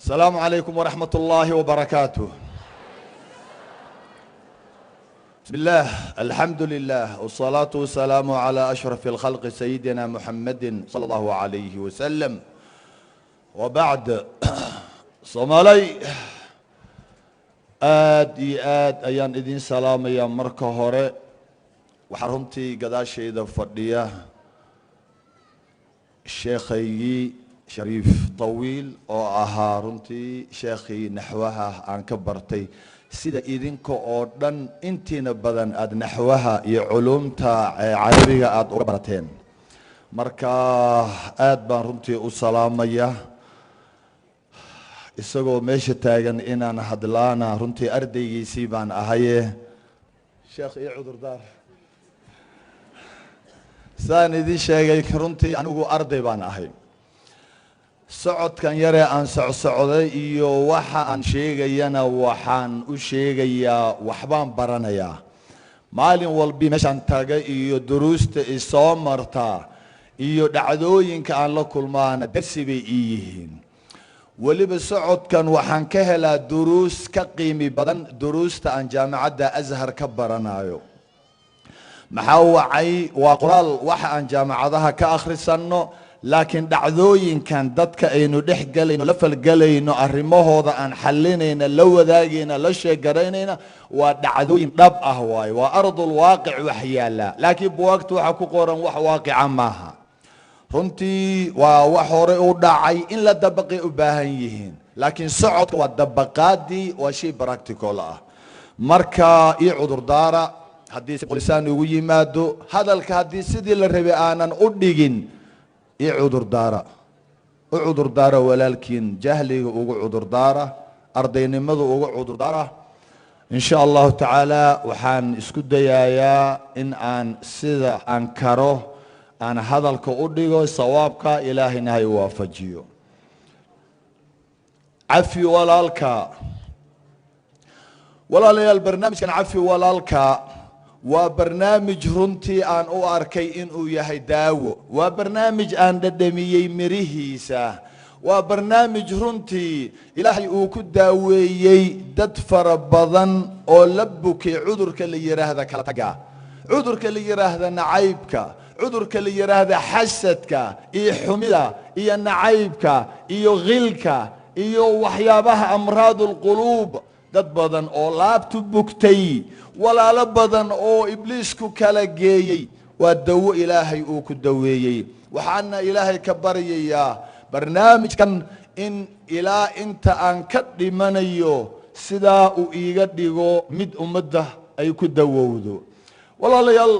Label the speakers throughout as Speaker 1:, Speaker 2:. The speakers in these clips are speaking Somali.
Speaker 1: السلام عليكم ورحمة الله وبركاته. بسم الله، الحمد لله، والصلاة والسلام على أشرف الخلق سيدنا محمد صلى الله عليه وسلم، وبعد. Soomaalay, aad iyo aad ayaan idin salaamaya. Marka hore waxaa runtii gadaashayda fadhiya sheekhaygii Shariif Tawiil oo ahaa runtii sheekhii naxwaha aan ka bartay, sida idinka oo dhan intiina badan aada naxwaha iyo culuumta carabiga aada uga barateen. Marka aad baan runtii u salaamaya. Isagoo meesha taagan inaan hadlaana, runtii ardaygiisii baan ahaye. Sheekh, iyo cudurdaar, sidaan idin sheegay, runtii anigu arday baan ahay. Socodkan yaree aan socsocday iyo waxa aan sheegayana, waxaan u sheegayaa waxbaan baranayaa maalin walbi meeshaan taga iyo duruusta isoo marta iyo dhacdooyinka aan la kulmaana darsi bay ii yihiin. Weliba socodkan waxaan ka helaa duruus ka qiimi badan duruusta aan Jaamacadda Ashar ka baranayo. Maxaa wacay? Waa qoraal waxa aan jaamacadaha ka akhrisanno, laakiin dhacdooyinkan dadka aynu dhex gelayno, la falgelayno, arrimahooda aan xalinayna, la wadaagayna, la sheegaraynayna, waa dhacdooyin dhab ah waaye, waa ardul waaqic wax yaala. Laakiin buwaagta waxa ku qoran wax waaqica maaha. Runtii waa wax hore u dhacay, in la dabaqay u baahan yihiin, laakiin socodka waa dabaqaadii, waa shay practical ah. Marka ii cudurdaara haddii qolisaan ugu yimaado hadalka, haddii sidii la rabay aanan u dhigin, ii cudurdaara. U cudurdaara walaalkiin, jahliga ugu cudurdaara, ardaynimada ugu cudurdaara. In sha Allahu tacaala waxaan isku dayayaa in aan sida aan karo aan hadalka u dhigo sawaabka, Ilaahayna hay waafajiyo. Cafi walaalka. Walaalayaal, barnaamijkan Cafi Walaalka waa barnaamij runtii aan u arkay inuu yahay daawo. Waa barnaamij aan dhadhamiyey mirihiisa. Waa barnaamij runtii Ilaahay uu ku daaweeyey dad fara badan oo la bukay cudurka la yidhaahda kala taga, cudurka la yidhaahda nacaybka, cudurka la yidhaahda xasadka iyo xumida iyo nacaybka iyo khilka iyo waxyaabaha amraad alquluub. Dad badan oo laabtu bugtay, walaalo badan oo Ibliisku kala geeyey, waa dawo Ilaahay uu ku daweeyey. Waxaana Ilaahay ka baryayaa barnaamijkan in ilaa inta aan ka dhimanayo sidaa uu iiga dhigo mid ummadda ay ku dawowdo. Walaalayaal,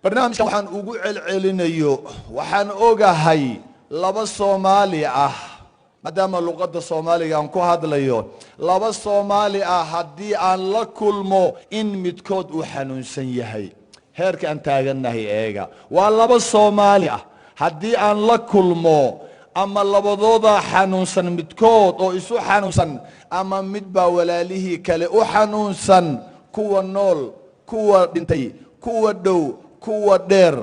Speaker 1: barnaamijkan waxaan ugu celcelinayo, waxaan ogahay laba Soomaali ah, maadaama luqadda Soomaaliga aan ku hadlayo, laba Soomaali ah haddii aan la kulmo in midkood uu xanuunsan yahay. Heerka aan taagannahay eega. Waa laba Soomaali ah haddii aan la kulmo, ama labadooda xanuunsan midkood oo isu xanuunsan, ama mid baa walaalihii kale u xanuunsan, kuwa nool, kuwa dhintay, kuwa dhow, kuwa dheer.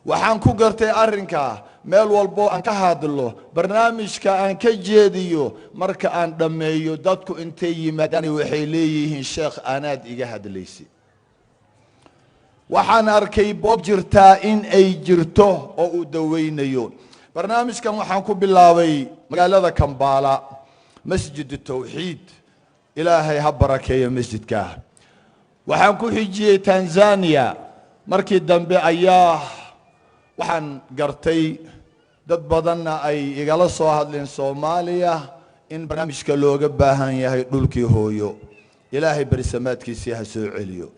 Speaker 1: Waxaan ku gartay arrinka meel walbo aan ka hadlo, barnaamijka aan ka jeediyo, marka aan dhammeeyo dadku intay yimaadaan waxay leeyihiin, "Sheekh, anaad iga hadlaysi." Waxaan arkay boob jirtaa in ay jirto oo uu daweynayo. Barnaamijkan waxaan ku bilaabay magaalada Kambala, Masjid Tawxiid, Ilaahay ha barakeeyo masjidka. Waxaan ku xijiyey Tanzania. Markii dambe ayaa waxaan gartay, dad badanna ay igala soo hadleen Soomaaliya, in barnaamijka looga baahan yahay dhulkii hooyo. Ilaahay berisamaadkiisii ha soo celiyo,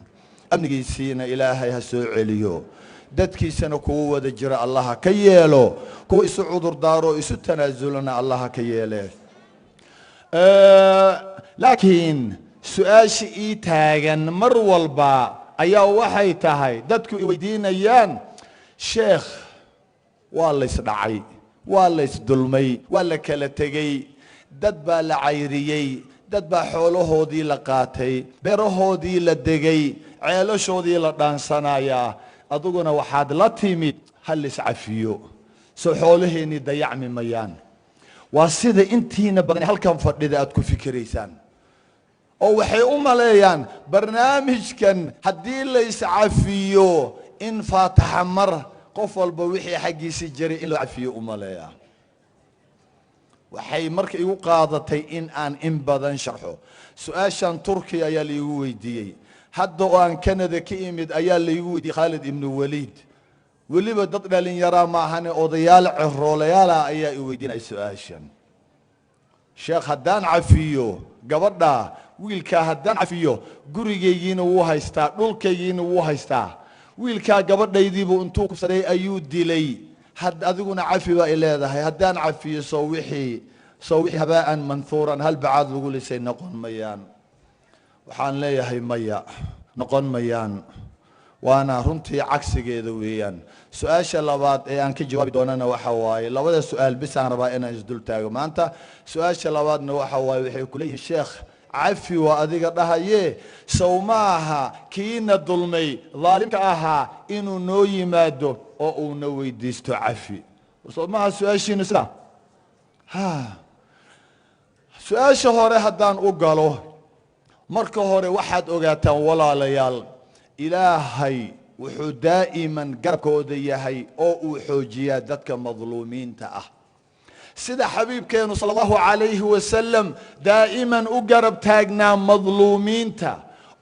Speaker 1: amnigiisiina Ilaahay ha soo celiyo, dadkiisana kuwa wada jira Allaha ka yeelo, kuwa isu cudurdaaro isu tanaasulana Allaha ka yeele. Laakiin su-aasha ii taagan mar walba ayaa waxay tahay, dadku i weydiinayaan, "Sheekh, waa laysdhacay, waa laysdulmay, waa la kala tegey, dad baa la cayriyey, dad baa xoolahoodii la qaatay, beerahoodii la degay, ceelashoodii la dhaansanayaa. Adiguna waxaad la timid ha laiscafiyo, soo xoolaheennii dayacmi mayaan?" Waa sida intiina badan halkan fadhida aad ku fikiraysaan, oo waxay u maleeyaan barnaamijkan haddii la iscafiyo in faataxa mar qof walba wixii xaggiisii jiray in loo cafiyo u maleeyaa. Waxay marka igu qaadatay in aan in badan sharxo. Su-aashan Turkiya ayaa laigu weydiiyey, hadda oo aan Canada ka imid ayaa laigu weydiiyey Khaalid Ibnu Waliid. Weliba dad dhalinyaraa maahane, odayaal ceroolayaala ayaa i weydiinaya su-aashan: "Sheekh, haddaan cafiyo gabadha, wiilkaa haddaan cafiyo, gurigaygiina wuu haystaa, dhulkaygiina wuu haystaa, wiilkaa gabadhaydiibuu intuu kubsaday ayuu dilay, had adiguna cafi baa i leedahay, haddaan cafiyo soo wixii habaa'an manhuuran, hal bacaad lagu lisay noqon mayaan?" Waxaan leeyahay maya, noqon mayaan, waana runtii cagsigeeda weeyaan. Su-aasha labaad ee aan ka jawaabi doonana waxa waaye, labada su-aal bisaan rabaa inaan isdul taago maanta. Su-aasha labaadna waxa waaye, waxay ku leeyihiin: "Sheekh, cafi waa adiga dhahaye, sow ma aha kiina dulmay, daalimka ahaa, inuu noo yimaado oo uuna weydiisto cafi? Soo maaha su-aashiinu sidaa?" Ha, su-aasha hore haddaan u galo, marka hore waxaad ogaataan, walaalayaal, Ilaahay wuxuu daa'iman garabkooda yahay oo uu xoojiyaa dadka madluumiinta ah, sida xabiibkeenu sala Allahu calayhi wasalam daa'iman u garab taagnaa madluumiinta,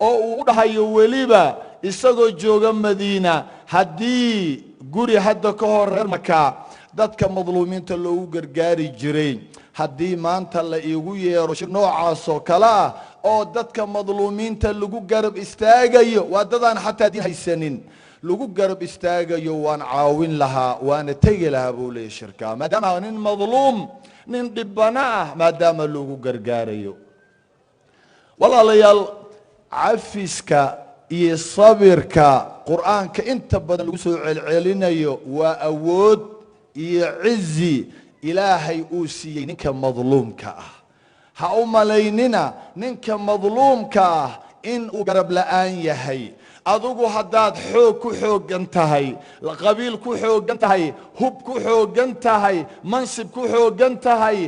Speaker 1: oo uu u dhahayo weliba isagoo jooga Madiina, haddii guri hadda ka hor reer Makaa dadka madluumiinta loogu gargaari jiray, "Haddii maanta la iigu yeero shir noocaasoo kale ah oo dadka madluumiinta lagu garab istaagayo, waa dadaan xataa diin haysanin lagu garab istaagayo, waan caawin lahaa, waana tegi lahaa," buu leeyahy, shirkaa, maadaama nin madluum, nin dhibana ah maadaama lagu gargaarayo. Walaalayaal, cafiska iyo sabirka Qur-aanka inta badan lagu soo celcelinayo waa awood iyo cizi Ilaahay uu siiyey ninka madluumka ah. Ha u malaynina ninka madluumka ah in uu garab la-aan yahay. Adigu haddaad xoog ku xooggan tahay, qabiil ku xooggan tahay, hub ku xooggan tahay, mansib ku xooggan tahay,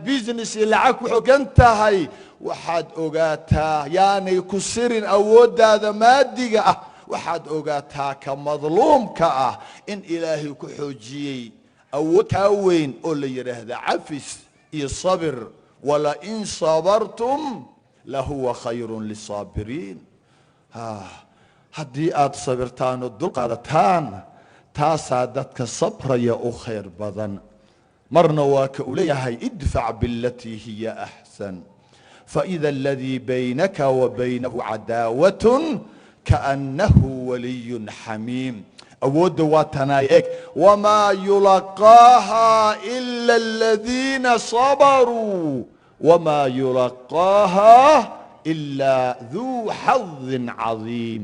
Speaker 1: business iyo lacag ku xooggan tahay, waxaad ogaataa, yaanay ku sirin awooddaada maadiga ah, waxaad ogaataa ka madluumka ah in Ilaahay ku xoojiyey awood kaa weyn oo la yidhaahda cafis iyo sabir. Walain sabartum lahuwa khayrun lisaabiriin. Haddii aad sabirtaan oo dul qaadataan, taasaa dadka sabraya u khayr badan. Marna waa ka uu leeyahay: idfac bilatii hiya axsan faida aladii baynaka wa baynahu cadaawat kaannahu waliyun xamiim. Awoodda waa tanaay eg. Wamaa yulaqaaha ila aladiina sabaruu wamaa yulaqaaha ilaa duu xadin cadiim.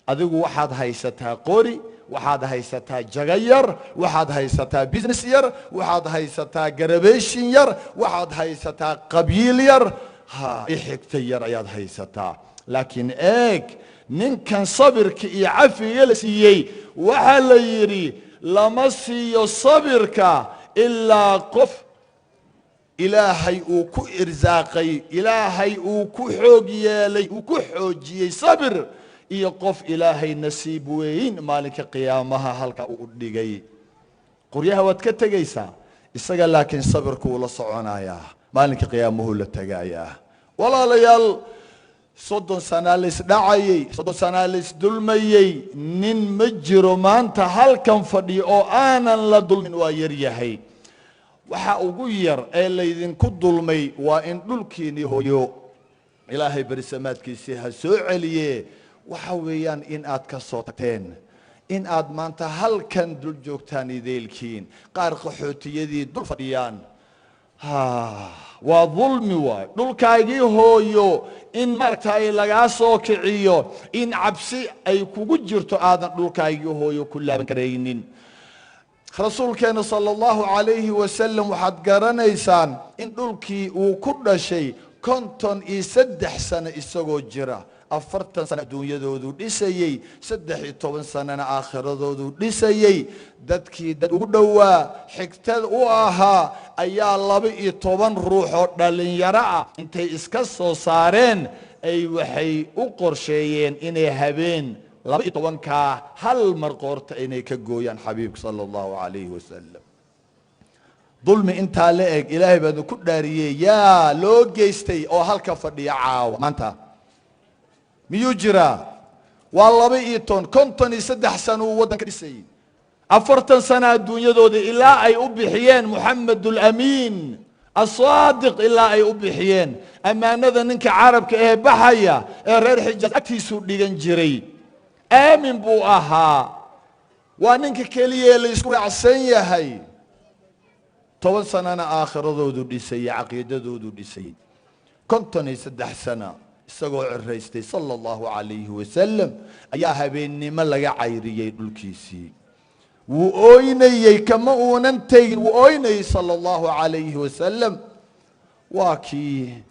Speaker 1: Adigu waxaad haysataa qori, waxaad haysataa jago yar, waxaad haysataa business yar, waxaad haysataa garabeeshin yar, waxaad haysataa qabiil yar, ha ixigta yar ayaad haysataa, laakiin eeg ninkan sabirka iyo cafiga la siiyey. Waxaa la yidhi lama siiyo sabirka ilaa qof Ilaahay uu ku irsaaqay, Ilaahay uu ku xoog yeelay, uu ku xoojiyey sabir, iyo qof Ilaahay nasiib weyn maalinka qiyaamaha halka uu u dhigay. Qoryaha waad ka tegaysaa isaga, laakiin sabirku uu la soconayaa, maalinka qiyaamuhu la tegayaa. Walaalayaal, 30 sanaa laisdhacayey, 30 sanaa laisdulmayey. Nin ma jiro maanta halkan fadhiyo oo aanan la dulmin, waa yar yahay. Waxa ugu yar ee laydinku dulmay waa in dhulkiinii hooyo, Ilaahay berisamaadkiisii ha soo celiye, waxa weeyaan in aad ka soo tagteen, in aad maanta halkan dul joogtaan ideelkiin, qaar qaxootiyadii dul fadhiyaan. Waa dulmi waay dhulkaagii hooyo in maaragtay lagaa soo kiciyo, in cabsi ay kugu jirto aadan dhulkaagii hooyo ku laaban karaynin. Rasuulkeena sala Allahu calayhi wasalam, waxaad garanaysaan in dhulkii uu ku dhashay 53 sano isagoo jira 40 sano adduunyadoodu dhisayey, 13 sanana aakhiradoodu dhisayey. Dadkii dad ugu dhowaa xigtada u ahaa ayaa 12 ruux oo dhallinyaro ah intay iska soo saareen ay waxay u qorsheeyeen inay habeen 12-kaa hal mar qoorta inay ka gooyaan xabiibka sala allahu calayhi wasalam. Dulmi intaa la eg Ilaahay baanu ku dhaariyey yaa loo geystay oo halka fadhiya caawa maanta miyuu jiraa? Waa 12, 53 sano uu waddanka dhisayey, 40 sano adduunyadooda ilaa ay u bixiyeen Moxamed alamiin asaadiq, ilaa ay u bixiyeen ammaanada ninka carabka ee baxaya ee reer Xijaaz agtiisuu dhigan jiray. Aamin buu ahaa, waa ninka keliya ee la isku raacsan yahay. 10 sanana aakhiradoodu dhisayey, caqiidadoodu dhisayey. 53 sana isagoo ciraystay sala allahu calayhi wasalam ayaa habeennimo laga cayriyey dhulkiisii. Wuu ooynayey, kama uunan tegin, wuu ooynayey sala allahu calayhi wasalam. Waa kii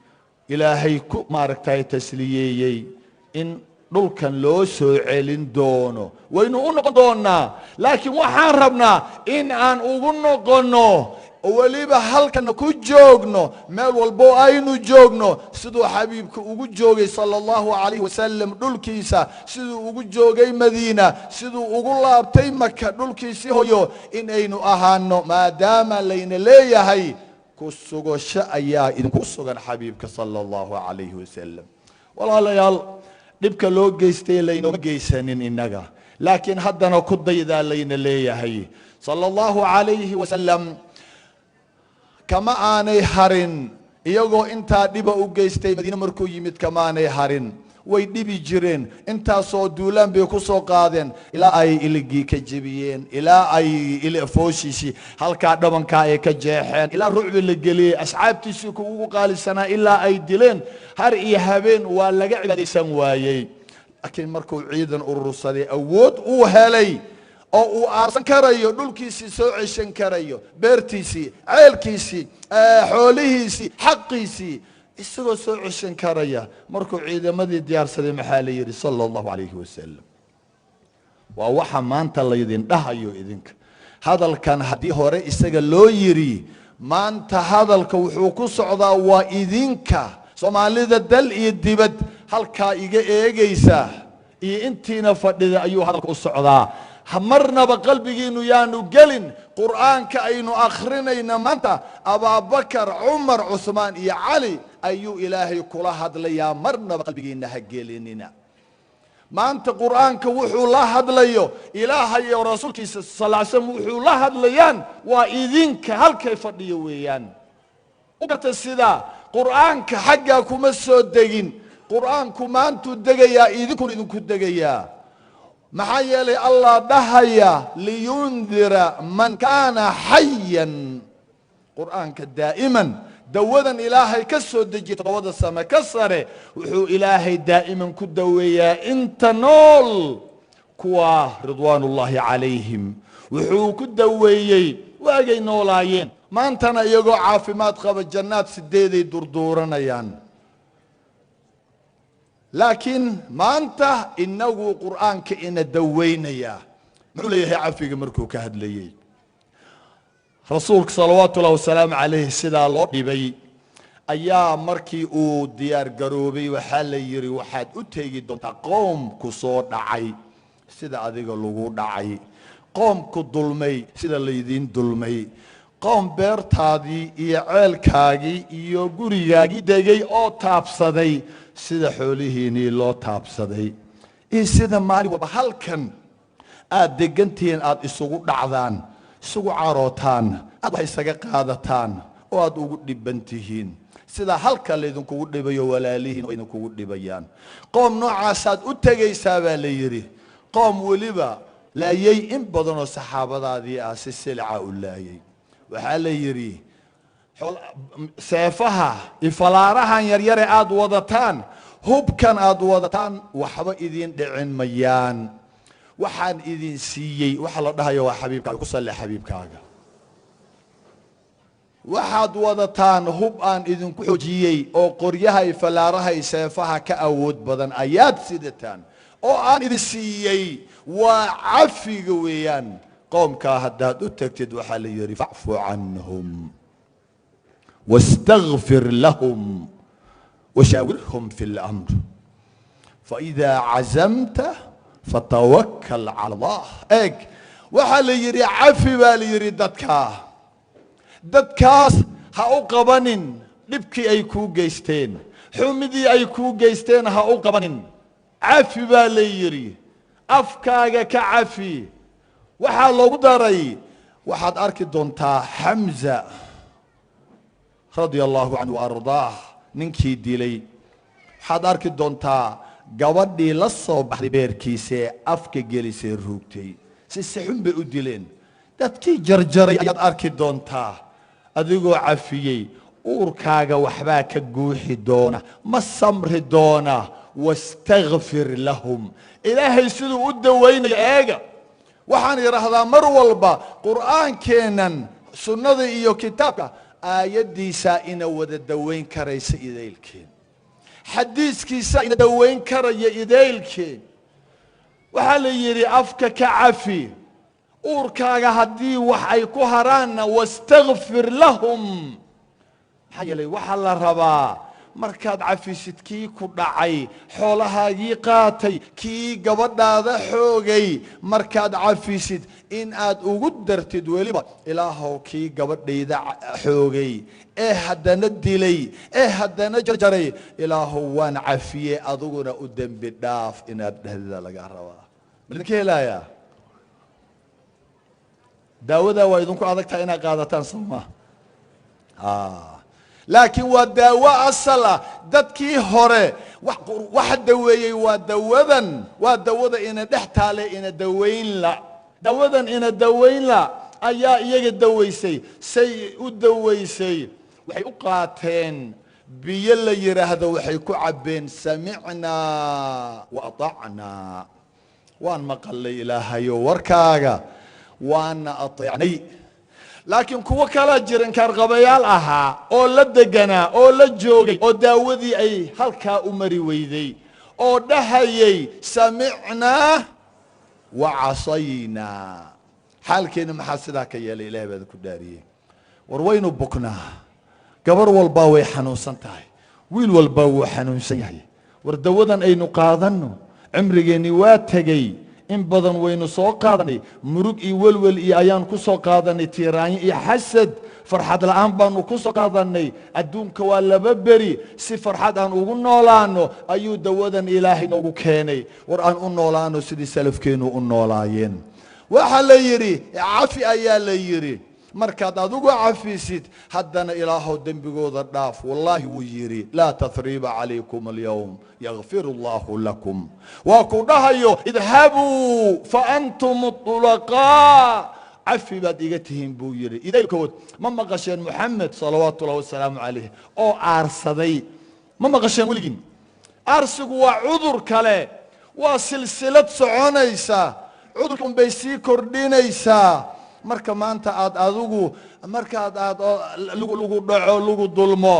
Speaker 1: Ilaahay ku maaragtay tasliyeeyey in dhulkan loo soo celin doono. Waynu u noqon doonaa, laakiin waxaan rabnaa in aan ugu noqonno weliba halkana ku joogno, meel walbo aynu joogno, siduu xabiibka ugu joogay sala allahu calayhi wasalam dhulkiisa, siduu ugu joogay Madiina, siduu ugu laabtay Maka dhulkiisii hoyo, in aynu ahaano, maadaama layna leeyahay ku sugosho ayaa idinku sugan xabiibka sala allahu calayhi wasalam. Walaalayaal, dhibka loo geystay laynooma geysanin innaga, laakiin haddana ku daydaa layna leeyahay sala allahu calayhi wasalam. Kama aanay harin iyagoo intaa dhiba u geystay. Madiine markuu yimid kamaanay harin, way dhibi jireen. Intaasoo duulaan bay ku soo qaadeen, ilaa ay iligii ka jebiyeen, ilaa ay fooshiisii halkaa dhabankaa ay ka jeexeen, ilaa rucbi la geliyey asxaabtiisii kuugu qaalisanaa, ilaa ay dileen. Har iyo habeen waa laga cibaadaysan waayey. Laakiin markuu ciidan urursaday, awood uu helay oo uu aarsan karayo, dhulkiisii soo ceshan karayo, beertiisii, ceelkiisii, xoolihiisii, xaqiisii isagoo soo ceshan karaya, markuu ciidamadii diyaarsaday, maxaa la yidhi sala allahu calayhi wasalam? Waa waxa maanta laydin dhahayo idinka. Hadalkan haddii hore isaga loo yidhi, maanta hadalka wuxuu ku socdaa waa idinka Soomaalida dal iyo dibad halkaa iga eegaysa iyo intiina fadhida ayuu hadalka u socdaa. Marnaba qalbigiinu yaanu gelin qur'aanka aynu akhrinayna maanta Abaabakar, Cumar, Cuhmaan iyo Cali ayuu Ilaahay kula hadlayaa. Marnaba qalbigiina ha gelinina. Maanta qur'aanka wuxuu la hadlayo Ilaahay iyo rasuulkiisa sal ly slam wuxuu la hadlayaan waa idinka halkay fadhiyo weeyaan. Ugarta sidaa, qur'aanka xaggaa kuma soo degin. Qur'aanku maantuu degayaa, idinkuna idinku degayaa. Maxaa yeelay Allah dhahaya liyundira man kaana xayan. Qur'aanka daa'iman dawadan Ilaahay ka soo dejiyay toddobada same ka sare wuxuu Ilaahay daa'iman ku daweeyaa inta nool. Kuwa ridwaanullahi calayhim wuxuu ku daweeyey waagay noolaayeen, maantana iyagoo caafimaad qaba jannaad sideeday durduuranayaan. Laakiin maanta inagu qur'aanka ina daweynayaa muxuu leeyahay? Cafiga markuu ka hadlayey rasuulka salawaatu ullahi wasalaamu calayh, sidaa loo dhibay ayaa markii uu diyaar garoobay waxaa la yidhi waxaad u tegi doontaa qoomku soo dhacay sida adiga lagu dhacay, qoomku dulmay sida laydiin dulmay, qoom beertaadii iyo ceelkaagii iyo gurigaagii degay oo taabsaday sida xoolihiinii loo taabsaday, iyo sida maalin walba halkan aad degantihiin aada isugu dhacdaan, isugu carootaan, aad wax isaga qaadataan oo aad ugu dhiban tihiin, sida halka laydinkugu dhibayo walaalihiin oo idinkugu dhibayaan. Qoom noocaasaad u tegaysaa baa la yidhi, qoom weliba laayay in badanoo saxaabadaadii ah, si silica u laayay. Waxaa la yidhi seefaha ifalaarahan yaryare aad wadataan, hubkan aad wadataan, waxba idiin dhicin mayaan. Waxaan idin siiyey waxa la dhahayo waa xabiibkaaga. Ku salli xabiibkaaga. Waxaad wadataan hub aan idinku xoojiyey oo qoryaha iyo fallaaraha iyo seefaha ka awood badan ayaad sidataan oo aan idin siiyey. Waa cafiga weeyaan. Qoomkaa haddaad u tagtid, waxaa la yidhi facfu canhum wastakfir lahum washaawirhum fi اlamr faإida cazamta fatawakal cala allah. Eeg, waxaa la yidhi cafi baa la yidhi dadkaa. Dadkaas ha u qabanin dhibkii ay kuu geysteen, xumidii ay kuu geysteen ha u qabanin. Cafi baa la yidhi, afkaaga ka cafi. Waxaa loogu daray, waxaad arki doontaa Xamza radia allahu canhu ardaah, ninkii dilay. Waxaad arki doontaa gabadhii la soo baxday beerkiisa ee afka gelisay, ruugtay, si xun bay u dileen. Dadkii jarjaray ayaad arki doontaa. Adigoo cafiyey, uurkaaga waxbaa ka guuxi doona, ma samri doona. Wastakfir lahum. Ilaahay siduu u dawaynayo eega. Waxaan idhaahdaa mar walba, qur'aankeennan, sunnada iyo kitaabka aayaddiisaa ina wada dawayn karaysa idaylkeen, xadiiskiisa ina dawayn karaya idaylkeen. Waxaa la yidhi afka ka cafi, uurkaaga haddii wax ay ku haraanna wastakfir lahum. Maxaa yeelay, waxaa la rabaa markaad cafisid kii ku dhacay, xoolahaagii qaatay, kii gabadhaada xoogay, markaad cafisid in aad ugu dartid weliba, ilaahow kii gabadhayda xoogay ee haddana dilay ee haddana jarjaray, ilaahow waan cafiye, adiguna u dembi dhaaf, inaad dhahdida laga rabaa. Ma idinka helayaa daawadaa? Waa idinku adag tahay inaad qaadataan, soo maa? Laakiin waa daawo asal ah. Dadkii hore waxa daweeyey waa dawadan, waa dawada ina dhex taale, ina dawayn la, dawadan ina dawayn la ayaa iyaga dawaysay. Say u dawaysay, waxay u qaateen biyo la yidhaahdo, waxay ku cabbeen samicnaa wa aطacnaa. Waan maqalay ilaahayo warkaaga, waana aطeecnay. Laakiin kuwo kalaa jiran, kaarqabayaal ahaa oo la deganaa oo la joogay oo daawadii ay halkaa u mari weyday oo dhahayay samicnaa wa casaynaa. Xaalkeena maxaa sidaa ka yeelay? Ilahay baad ku dhaariyey. War waynu buknaa. Gabar walbaa way xanuunsan tahay, wiil walbaa wuu xanuunsan yahay. War dawadan aynu qaadanno. Cimrigeennii waa tegey, in badan waynu soo qaadanay. Murug iyo welwel iyo ayaan ku soo qaadanay, tiiraanyo iyo xasad, farxad la'aan baanu ku soo qaadanay. Adduunka waa laba beri, si farxad aan ugu noolaano ayuu dawadan ilaahay noogu keenay. War aan u noolaano sidii salafkeennu u noolaayeen. Waxaa la yidhi cafi ayaa la yidhi. Markaad adigu cafisid, haddana ilaahow dembigooda dhaaf. Wallaahi wuu yidhi laa tathriiba calaykum alyawm yakfir allahu lakum. Waa ku dhahayo idhabuu faantum طulaqaa, cafi baad iga tihiin buu yidhi idaylkood. Ma maqasheen Moxamed salawaatu ullahi wasalaamu calayh oo aarsaday? Ma maqasheen weligin? Aarsigu waa cudur kale, waa silsilad soconaysa, cudurka unbay sii kordhinaysaa. Marka maanta aad adigu markaad aad lagu dhaco, lagu dulmo,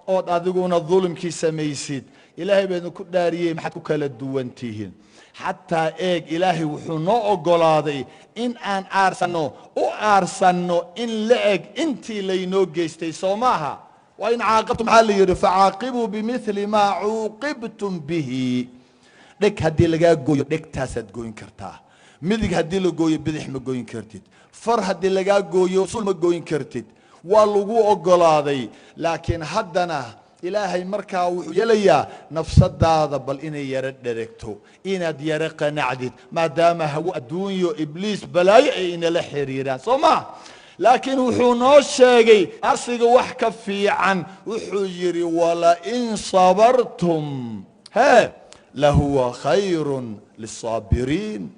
Speaker 1: ood adiguna dulmkii samaysid, ilaahay baa idinku dhaariyey, maxaad ku kala duwan tihiin? Xataa eeg, ilaahay wuxuu noo oggolaaday in aan aarsanno, u aarsanno in la eg intii laynoo geystay, soo maaha? Waa in caaqabtum, maxaa la yidhi? Facaaqibuu bimili maa cuuqibtum bihi. Dheg haddii lagaa gooyo, dhegtaasaad gooyn kartaa. Midig haddii la gooyo, bidix ma gooyn kartid. Far haddii lagaa gooyo, sul ma gooyn kartid. Waa lagu oggolaaday. Laakiin haddana ilaahay markaa wuxuu yeelayaa nafsadaada bal inay yaro dheregto, inaad yaro qanacdid, maadaama hawo adduunyo, ibliis, balaayo ay inala xiriiraan, soo ma? Laakiin wuxuu noo sheegay arsiga wax ka fiican. Wuxuu yidhi walain sabartum he lahuwa khayrun lisaabiriin.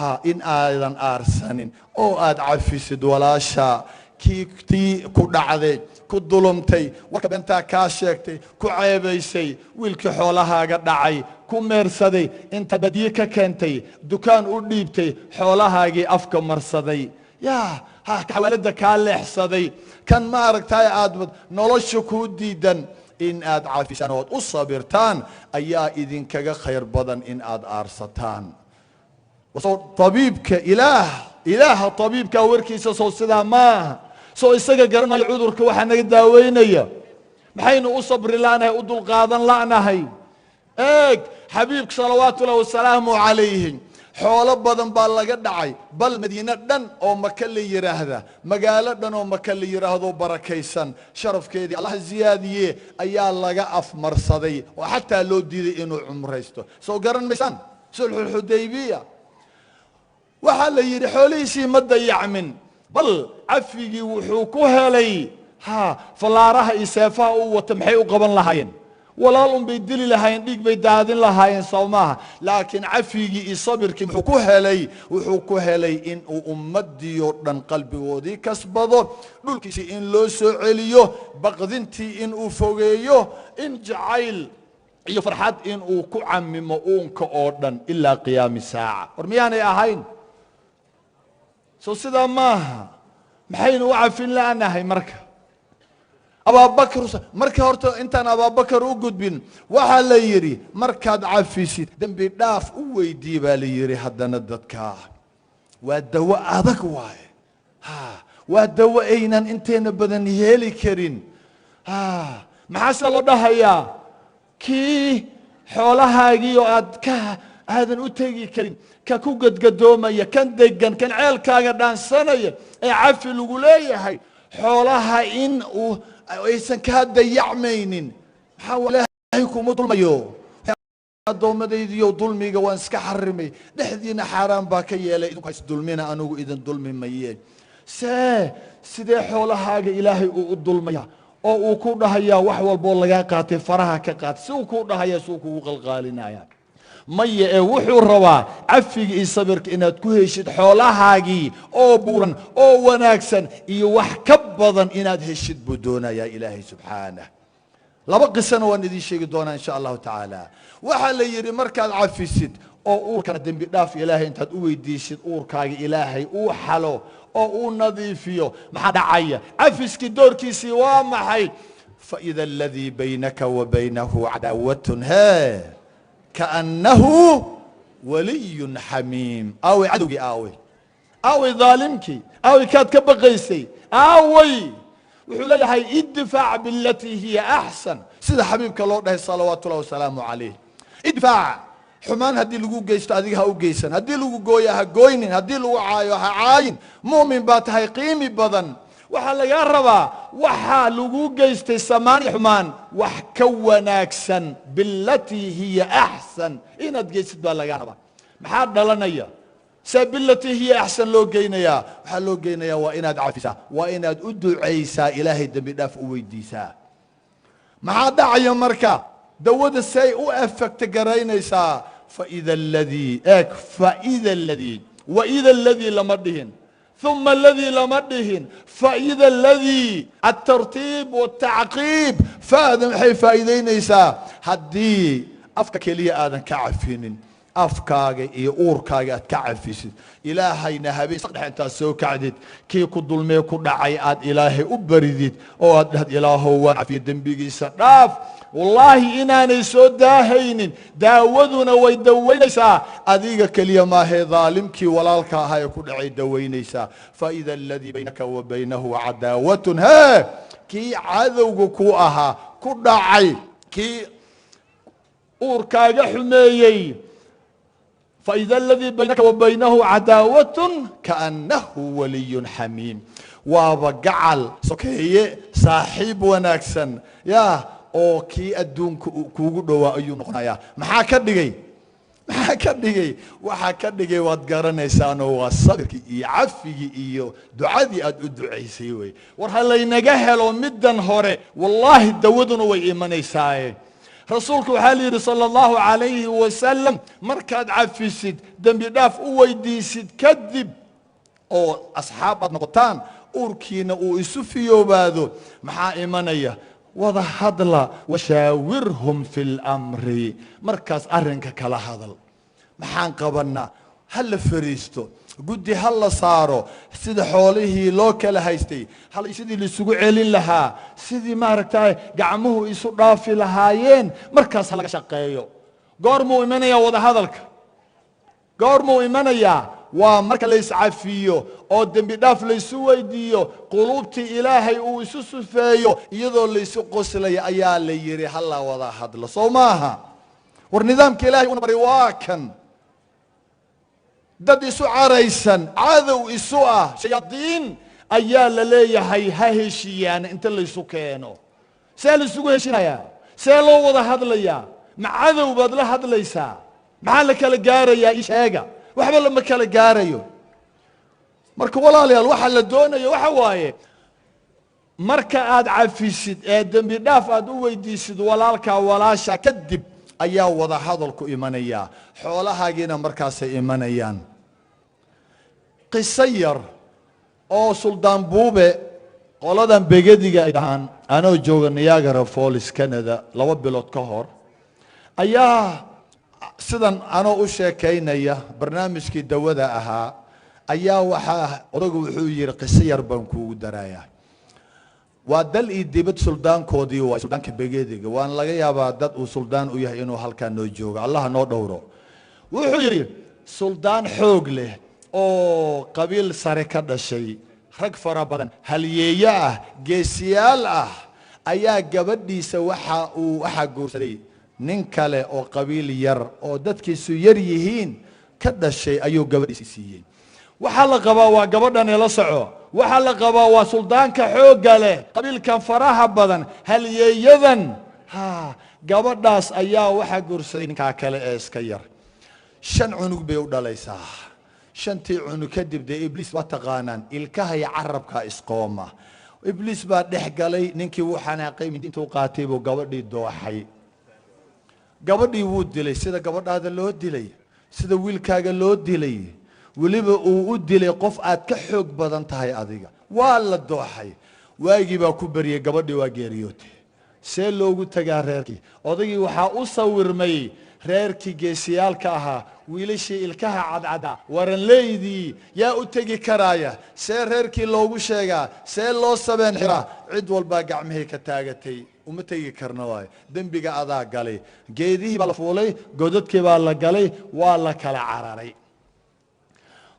Speaker 1: Ha in aadan aarsanin oo aad cafisid walaasha kii tii ku dhacday, ku dulumtay, warka bentaa kaa sheegtay, ku ceebaysay, wiilkii xoolahaaga dhacay, ku meersaday, inta badiye ka keentay, dukaan u dhiibtay, xoolahaagii afka marsaday. Yaa Ha xawaalada kaa leexsaday, kan ma aragtay aad nolosha kuu diidan, in aad cafisaan ood u sabirtaan ayaa idinkaga khayr badan in aad aarsataan. Soo tabiibka ilaah, ilaaha tabiibka warkiisa soo sidaa maaha? Soo isaga garanayo cudurka waxaa naga daaweynaya? Maxaynu u sabri la'nahay, u dulqaadan la'nahay? Eeg xabiibka salawaatu ullahi wasalaamu calayhi, xoolo badan baa laga dhacay, bal madiine dhan oo Maka la yidhaahda, magaalo dhan oo Maka la yidhaahdo, barakaysan, sharafkeedii Allah ziyaadiye, ayaa laga afmarsaday oo xataa loo diiday inuu cumraysto. Soo garan maysaan sulxulxudaybiya? Waxaa la yidhi xoolihiisii ma dayacmin, bal cafigii wuxuu ku helay ha fallaaraha iyo seefaha uu wata. Maxay u qaban lahaayeen? Walaal un bay dili lahaayeen, dhiig bay daadin lahaayeen, soo maaha? Laakiin cafigii iyo sabirkii muxuu ku helay? Wuxuu ku helay in uu ummadii oo dhan qalbigoodii kasbado, dhulkiisii in loo soo celiyo, baqdintii in uu fogeeyo, in jacayl iyo farxad in uu ku camimo uunka oo dhan ilaa qiyaami saaca. War miyaanay ahayn? Soo sidaa maaha? Maxaynu u cafin la'nahay? Marka Abaabakar, marka horta intaan Abaabakar u gudbin, waxaa la yidhi markaad cafisid dembi dhaaf u weydii baa la yidhi. Haddana dadkaa waa dawo adag waaye, ha waa dawo aynan inteena badan heli karin. Ha maxaa sida loo dhahayaa? Kii xoolahaagii oo aad ka aadan u tegi karin, ka ku gadgadoomaya, kan degan, kan ceelkaaga dhaansanaya ee cafi lagu leeyahay, xoolaha in uu aysan kaa dayacmaynin, maxaa Ilaahay kuma dulmayo. Addoommadaydiyo dulmiga waan iska xarimay, dhexdiina xaaraan baa ka yeelay, idinku hays dulmina, anigu idin dulmi maye. See sidee xoolahaaga Ilaahay uu u dulmaya oo uu ku dhahayaa wax walboo lagaa qaatay faraha ka qaatay? Si uu ku dhahaya, si uu kugu qalqaalinaya? Maya, ee wuxuu rabaa cafiga iyo sabirka inaad ku heshid xoolahaagii oo buuran oo wanaagsan iyo wax ka badan inaad heshid buu doonayaa Ilaahay subxaanah. Laba qisana waan idiin sheegi doonaa insha Allahu tacaala. Waxaa la yidhi markaad cafisid oo uurkana dembi dhaaf Ilaahay intaad u weydiisid, uurkaaga Ilaahay uu xalo oo uu nadiifiyo, maxaa dhacaya? Cafiskii doorkiisii waa maxay? Faida aladii baynaka wa baynahu cadaawatun hee kaannahu waliyun xamiim. Aaway cadowgii? Aaway, aaway dhaalimkii? Aaway kaad ka baqaysay? Aaway? Wuxuu leeyahay idfac bilatii hiya axsan, sida xabiibka loo dhahay salawaatu ullahi wasalaamu calayh. Idfac, xumaan haddii lagu geysto adiga ha u geysan, haddii lagu gooyo ha gooynin, haddii lagu caayo ha caayin. Mu'min baa tahay qiimi badan. Waxaa lagaa rabaa waxaa lagu geystay samaan iyo xumaan wax ka wanaagsan, bilatii hiya axsan, inaad geysid baa lagaa rabaa. Maxaa dhalanaya? See bilatii hiya axsan loo geynayaa? Waxaa loo geynayaa waa inaad cafisaa, waa inaad u ducaysaa, Ilaahay dembi dhaaf u weydiisaa. Maxaa dhacaya marka? Dawada say u effect garaynaysaa? Faida aladii, eeg, faida aladii, waida aladii lama dhihin, uma aladii lama dhihin, faida aladii, altartiib waltacqiib. Faada maxay faa'iidaynaysaa? Haddii afka keliya aadan ka cafinin, afkaaga iyo uurkaaga aad ka cafisid, Ilaahayna habeen saqdhex intaad soo kacdid kii ku dulmee ku dhacay aad Ilaahay u baridid oo aad dhahd ilaahow waan cafiye, dembigiisa dhaaf, wallaahi inaanay soo daahaynin. Daawaduna way dawaynaysaa, adiga keliya maahee dhaalimkii walaalka ahaa ee ku dhacay dawaynaysaa. Faida aladii baynaka wa baynahu cadaawatun hee, kii cadowga ku ahaa, ku dhacay, kii uurkaaga xumeeyey, faida aladii baynaka wa baynahu cadaawatun kaannahu waliyun xamiim. Waaba gacal sokeeye, saaxiib wanaagsan ya oo kii adduunka kuugu dhowaa ayuu noqonayaa. Maxaa ka dhigay? Maxaa ka dhigay? Waxaa ka dhigay waad garanaysaanoo waa sabirkii iyo cafigii iyo ducadii aad u ducaysay wey. War ha laynaga helo middan hore, wallaahi dawaduna way imanaysaaye. Rasuulku waxaa la yidhi sala allahu calayhi wasalam, markaad cafisid, dembi dhaaf u weydiisid kadib oo asxaab aad noqotaan, uurkiina uu isu fiyoobaado, maxaa imanaya? Wada hadla, washaawirhum fi lamri. Markaas arrinka kala hadal, maxaan qabanaa? Ha la fariisto. Guddi ha la saaro sida xoolihii loo kala haystay, sidii laisugu celin lahaa, sidii maaragtay gacmuhu isu dhaafi lahaayeen, markaas ha laga shaqeeyo. Goormuu imanayaa wadahadalka? Goormuu imanayaa? Waa marka la iscafiyo oo dembi dhaaf laysu weydiiyo, quluubtii Ilaahay uu isu sufeeyo, iyadoo laysu qoslaya ayaa la yidhi ha la wada hadlo. Soo maaha? War nidaamka Ilahay una baray waa kan. Dad isu caraysan, cadow isu ah, shayaadiin ayaa la leeyahay ha heshiiyaan inta laysu keeno. See laysugu heshinayaa? See loo wada hadlayaa? Ma cadow baad la hadlaysaa? Maxaa la kala gaarayaa? Ii sheega. Waxba lama kala gaarayo. Marka walaalayaal, waxaa la doonayo waxa waaye, marka aad cafisid ee dembi dhaaf aad u weydiisid walaalkaa, walaasha, kadib ayaa wada hadalku imanayaa, xoolahaagiina markaasay imanayaan. Qiso yar oo Suldaan Buube, qoladan Begediga ay dhahaan, anoo jooga Niagara Falls, Canada, 2 bilood ka hor ayaa sidan anoo u sheekaynaya barnaamijkii dawada ahaa ayaa waxaa odagu wuxuu yihi, qiso yar baan kuugu darayaa. Waa dal iyo dibad suldaankoodii, waa suldaanka Begediga, waan laga yaabaa dad uu suldaan u yahay inuu halkaa noo joogo, Allaha noo dhowro. Wuxuu yidhi, suldaan xoog leh oo qabiil sare ka dhashay, rag fara badan, halyeeyo ah, geesiyaal ah, ayaa gabadhiisa waxa uu waxaa guursaday nin kale oo qabiil yar oo dadkiisu yar yihiin ka dhashay ayuu gabadhiisi siiyey. Waxaa la qabaa waa gabadhan ila soco. Waxaa la qabaa waa suldaanka xoogga leh, qabiilkan faraha badan, halyeeyadan. Ha gabadhaas ayaa waxaa guursaday ninkaa kale ee iska yar. Shan cunug bay u dhalaysaa. Shantii cunug kadib, dee Ibliis waa taqaanaan, ilkaha iyo carabka isqooma. Ibliis baa dhex galay. Ninkii wuu xanaaqay, intuu qaatay buu gabadhii dooxay, gabadhii wuu dilay. Sida gabadhaada loo dilay, sida wiilkaaga loo dilay, weliba uu u dilay qof aad ka xoog badan tahay adiga. Waa la dooxay. Waagii baa ku beriyey, gabadhii waa geeriyootay. See loogu tagaa reerkii? Odaygii waxaa u sawirmay reerkii geesiyaalka ahaa, wiilashii ilkaha cadcada, waranleydii. Yaa u tegi karaaya? See reerkii loogu sheegaa? See loo sabeen xiraa? Cid walbaa gacmahay ka taagatay, uma tegi karna waayo dembiga adaa galay. Geedihii baa la fuulay, godadkii baa la galay, waa la kala cararay.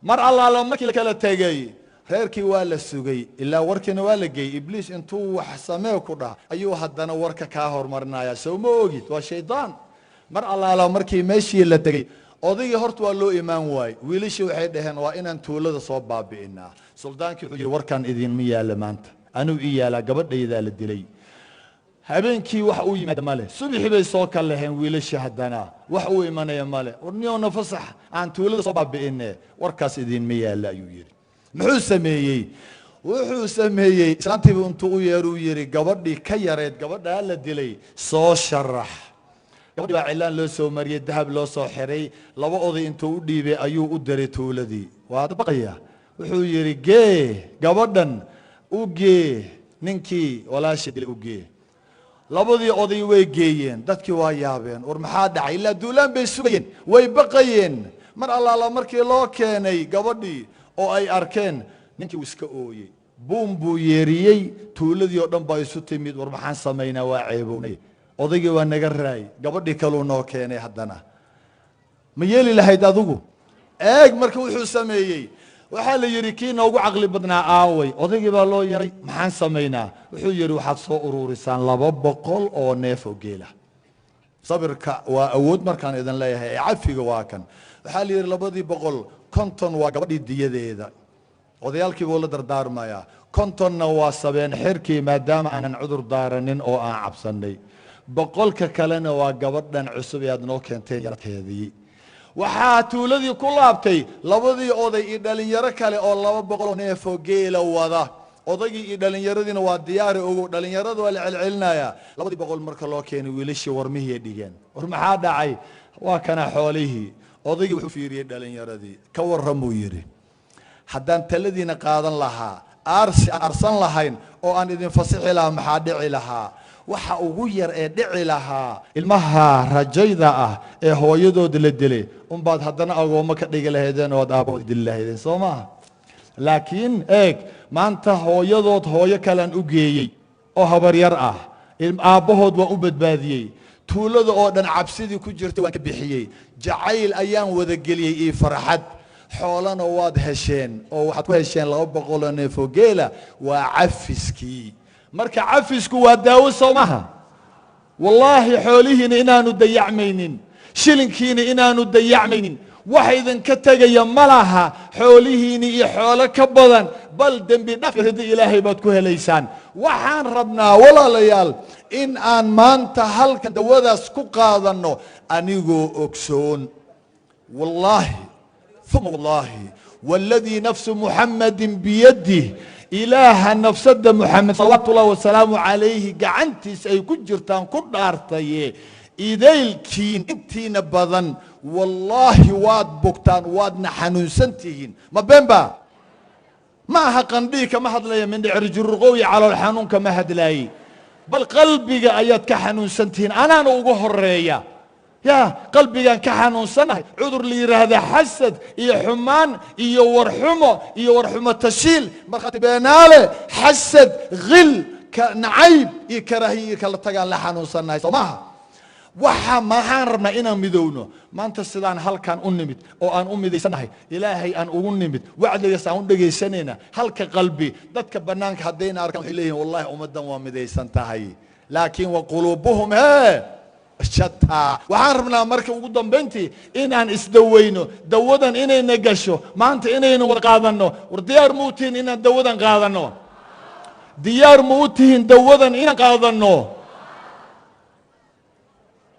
Speaker 1: Mar allaala markii la kala tegey, reerkii waa la sugay, ilaa warkiina waa la geeyey. Ibliis intuu wax samee ku dhaha ayuu haddana warka kaa hormarinaya. Sow ma ogid? Waa shaydaan. Mar allaala markii meeshii la tegey, odaygii horta waa loo imaan waayey. Wiilashii waxay dhaheen, waa inaan tuulada soo baabi'inaa. Suldaankii wuxuu yidhi, warkan idinma yaalla maanta, anuu ii yaalaa, gabadhaydaa la dilay. Habeenkii wax uu yimaada male. Subaxii bay soo kalaheen wiilashii, haddana wax uu imanaya male. Warniyoona fasax aan tuulada soo baabi'ine. Warkaas idinma yaalla ayuu yidhi. Muxuu sameeyey? Wuxuu sameeyey, islaantiibu intuu u yeeruu yidhi, gabadhii ka yareed gabadhaa la dilay soo sharax. Gabadhii baa cilaan loo soo mariyey, dahab loo soo xiray, laba oday intuu u dhiibay ayuu u diray tuuladii. Waa baqaya. Wuxuu yidhi, gee gabadhan, u gee ninkii walaasha dilay, u gee. Labadii oday way geeyeen. Dadkii waa yaabeen, war maxaa dhacay? Ilaa duulaan bay sugayeen, way baqayeen. Mar allaala markii loo keenay gabadhii oo ay arkeen, ninkii uu iska ooyey, buum buu yeeriyey. Tuuladii oo dhan baa isu timid. War maxaan samaynaa? Waa ceebownay, odaygii waa naga raay, gabadhii kaluu noo keenay. Haddana ma yeeli lahayd adigu? Eeg, marka wuxuu sameeyey, waxaa la yidhi, kii noogu caqli badnaa aaway? Odaygii baa loo yaray. Maxaan samaynaa? Wuxuu yidhi, waxaad soo ururisaan 200 oo neef oo geela. Sabirka waa awood markaan idin leeyahay ee cafiga waa kan. Waxaa la yidhi, 200, 50 waa gabadhii diyadeeda, odayaalkii buu la dardaarmayaa, 50-na waa sabeen xirkii maadaama aanan cudur daaranin oo aan cabsanay, 100-ka kalena waa gabadhan cusub ee aad noo keenteen yaradkeedii. Waxaa tuuladii ku laabtay labadii oday iyo dhalinyaro kale oo 200 neefoo geela wada. Odaygii iyo dhallinyaradiina waa diyaari. Ogow, dhalinyarada waa la celcelinayaa. 200 marka loo keenay, wiilashii warmihii dhigeen. War maxaa dhacay? Waa kana xoolihii. Odaygii wuxuu fiiriyey dhalinyaradii. Ka warramuu yidhi, haddaan taladiina qaadan lahaa, aarsi aan arsan lahayn. Oo aan idin fasixi lahaa, maxaa dhici lahaa? Waxa ugu yar ee dhici lahaa, ilmaha rajayda ah ee hooyadood la dilay unbaad haddana agoommo ka dhigi lahaydeen oo ad aabbahood dili lahaydeen, soo maaha? Laakiin eeg, maanta hooyadood hooyo kalean u geeyey oo habaryar ah, aabbahood waan u badbaadiyey, tuulada oo dhan cabsidii ku jirtay waan ka bixiyey, jacayl ayaan wadageliyey iyo farxad. Xoolana waad hesheen oo waxaad ku hesheen 200 oo neefoo geela. Waa cafiskii. Marka cafisku waa daawo, soo maha? Wallaahi xoolihiina inaanu dayacmaynin, shilinkiina inaanu dayacmaynin, wax idinka tegaya ma laha. Xoolihiini iyo xoolo ka badan, bal dembi dhaf rida Ilaahay baad ku helaysaan. Waxaan rabnaa, walaalayaal, in aan maanta halkan dawadaas ku qaadanno, anigoo ogsoon, wallaahi uma wallaahi, waladii nafsu Muxamadin biyadih, Ilaaha nafsada Muxamed salawaatu ullahi wasalaamu calayhi gacantiisa ay ku jirtaan ku dhaartaye, idaylkiin intiina badan wallaahi waad bogtaan, waadna xanuunsan tihiin. Ma beenba ma aha. Qandhii kama hadlaya, mindhicir juruqow iyo calool xanuun kama hadlaaye, bal qalbiga ayaad ka xanuunsan tihiin. Anaana ugu horeeya ya qalbigaan ka xanuunsanahay, cudur la yidhaahda xasad iyo xumaan iyo warxumo iyo warxumo tashiil, markhaati beenaale, xasad, khil, nacayb iyo karaahiya iyo kala tagaan la xanuunsannahay, soo maaha? Waxa maxaan rabnaa? Inaan midowno. Maanta sidaan halkan u nimid oo aan u midaysannahay, Ilaahay aan ugu nimid, wacdigaas aan u dhegaysanayna, halka qalbi, dadka bannaanka haddayna arkaan waxay leeyihin, "Wallahi ummaddan waa midaysan tahay," laakiin wa quluubuhum hee shataa. Waxaan rabnaa marka ugu dambayntii inaan isdaweyno, dawadan inayna gasho maanta, inaynu wada qaadanno. War diyaar ma u tihiin inaan dawadan qaadanno? Diyaar ma u tihiin dawadan inaan qaadanno?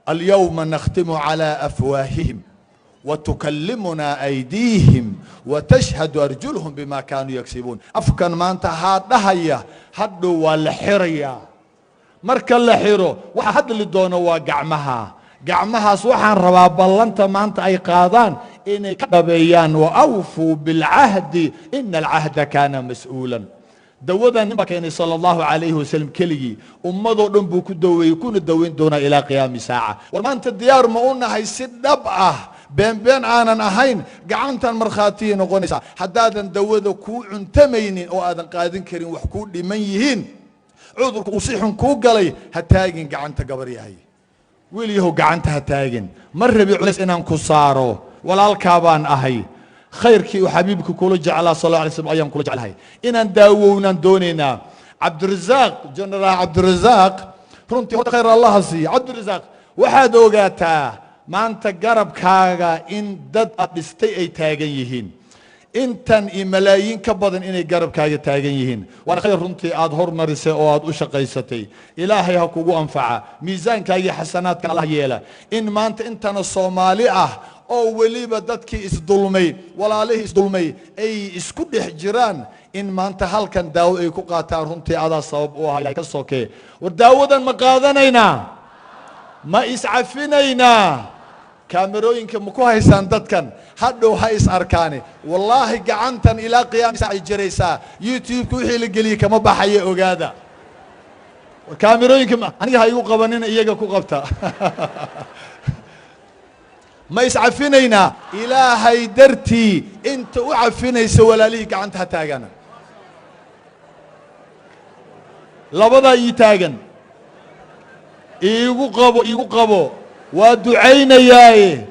Speaker 1: اليوم نختم على أفواههم وتكلمنا أيديهم وتشهد أرجلهم بما كانوا يكسبون. Afkan maanta haa dhahaya, hadhow waa la xirayaa. Marka la xiro, waxa hadli doono waa gacmaha. Gacmahaas waxaan rabaa ballanta maanta ay qaadaan inay ka dhabeeyaan. وأوفوا بالعهد إن العهد كان مسؤولا. Dawadan nin baa keenay sala Allahu calayhi wasalam keligii, ummadoo dhan buu ku daweeyey, kuna daweyn doonaa ilaa qiyaami saaca. War maanta diyaar ma u nahay si dhab ah, been been aanan ahayn? Gacantan markhaatiyay noqonaysaa. Haddaadan dawada kuu cuntamaynin oo aadan qaadin karin, wax kuu dhiman yihiin, cudurku uu si xun kuu galay, ha taagin gacanta. Gabar yahay, wiil yahow, gacanta ha taagin. Ma rabi culays inaan ku saaro, walaalkaa baan ahay. Khayrkii uu xabiibka kula jeclaa sal alay slam ayaan kula jeclahay. Inaan daawownaan doonaynaa. Cabdirasaaq, Generaal Cabdirasaaq, runtii horta khayr Allaha siiya. Cabdirasaaq, waxaad ogaataa maanta garabkaaga in dad aad dhistay ay taagan yihiin, intan iyo malaayiin ka badan inay garabkaaga taagan yihiin. Waana khayr runtii aad hormarisay oo aad u shaqaysatay. Ilaahay ha kugu anfaca, miisaankaagii xasanaadkan Allah yeela. In maanta intana Soomaali ah oo weliba dadkii isdulmay, walaalihii isdulmay ay isku dhex jiraan, in maanta halkan daawo ay ku qaataan, runtii adaa sabab u ah ka sokee. War daawadan ma qaadanaynaa? Ma iscafinaynaa? Kaamerooyinka ma ku haysaan? Dadkan hadhow ha is arkaani. Wallaahi gacantan ilaa qiyaami ay jiraysaa. YouTube-ka wixii la geliyey kama baxaya, ogaada. War kaamerooyinka aniga ha igu qabanina, iyaga ku qabta. Ma iscafinaynaa? Ilaahay dartii inta u cafinaysa walaalihii gacanta ha taagana. Labadaa ii taagan, iigu qabo, iigu qabo. Waa ducaynayaaye,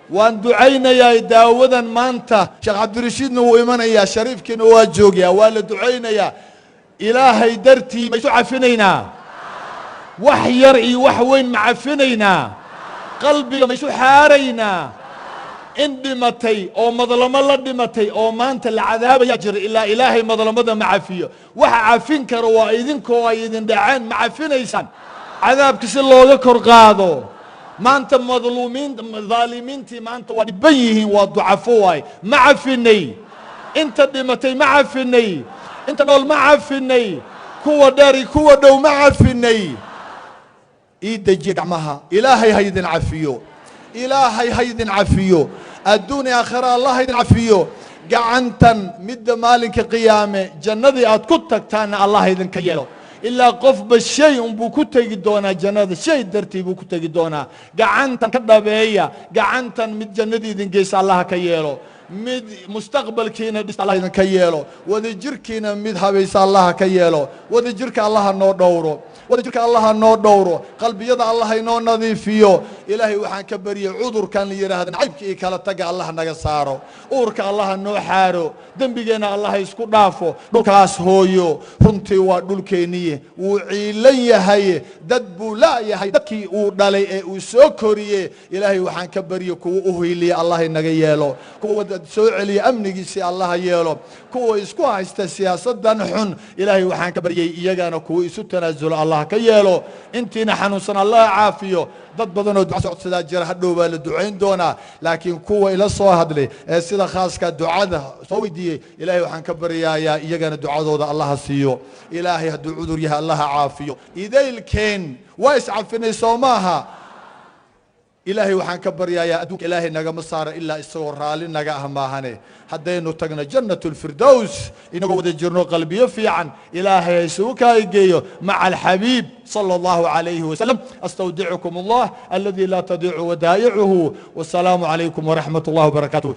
Speaker 1: waan ducaynayaaye. Daawadan maanta Sheekh Cabdirashiidna wuu imanayaa, Shariifkiina waa joogayaa, waa la ducaynayaa. Ilaahay dartii ma isu cafinaynaa? Wax yar iyo wax weyn ma cafinaynaa? Qalbiga ma isu xaaraynaa? In dhimatay oo madlamo la dhimatay oo maanta la cadaabaya jira, ilaa Ilaahay madlamada ma cafiyo. Waxa cafin kara waa idinkoo ay idin dhaceen. Ma cafinaysaan cadaabka si looga kor qaado? Maanta madluumiin, dhaalimiintii maanta waa dhiban yihiin, waa ducafo waay. Ma cafinay inta dhimatay? Ma cafinay inta nool? Ma cafinay kuwa dheer iyo kuwa dhow? Ma cafinay? Ii dejiya gacmaha. Ilaahay ha idin cafiyo, Ilaahay ha idin cafiyo, adduun iyo aakhira Allah ha idin cafiyo. Gacantan midda maalinka qiyaame jannadii aad ku tagtaanna Allah idinka yeelo. Ilaa qofba shay unbuu ku tegi doonaa jannada, shay dartii buu ku tegi doonaa. Gacantan ka dhabeeya, gacantan mid jannadii idin geysa Allah ka yeelo, mid mustaqbalkiina dhis Allah idinka yeelo, wadajirkiina mid habaysa Allah ka yeelo. Wadajirka Allah noo dhowro, wadajirka Allah noo dhowro, qalbiyada Allah inoo nadiifiyo. Ilaahay waxaan ka baryay cudurkan la yidhaahda nacaybka iyo kala taga Allah naga saaro, uurka Allah noo xaaro, dembigeenna Allah isku dhaafo. Dhulkaas hooyo runtii waa dhulkeenniye, wuu ciilan yahay, dad buu laayahay, dadkii uu dhalay ee uu soo koriye. Ilaahay waxaan ka baryay kuwa u hiiliya Allah inaga yeelo, kuwa soo celiya amnigiisii Allah yeelo, kuwa isku haysta siyaasadan xun ilaahay waxaan ka baryay iyagana kuwa isu tanaasulo Allah ka yeelo. Intiina xanuunsan Allah caafiyo. Dad badanoo duca socodsadaa jira, hadhow baa la ducayn doonaa, laakiin kuwa ila soo hadlay ee sida khaaska ducada soo weydiiyey, ilaahay waxaan ka baryayaa iyagana ducadooda Allaha siiyo. Ilaahay hadduu cudur yahay Allaha caafiyo. Idaylkeen waa iscafinay, soo maaha? Ilaahay waxaan ka baryayaa adduunka ilaahay nagama saaro ilaa isagoo raalli naga ah maahane. Haddaynu tagno jannat lfirdows inagoo wada jirno qalbiyo fiican, ilaahay ha isugu kaageeyo maca alxabiib sala allahu calayhi wasalam. Astawdicukum allah aladi laa tadiicu wadaa'icuhu. Wasalaamu calaykum waraxmat اllah wabarakaatuh.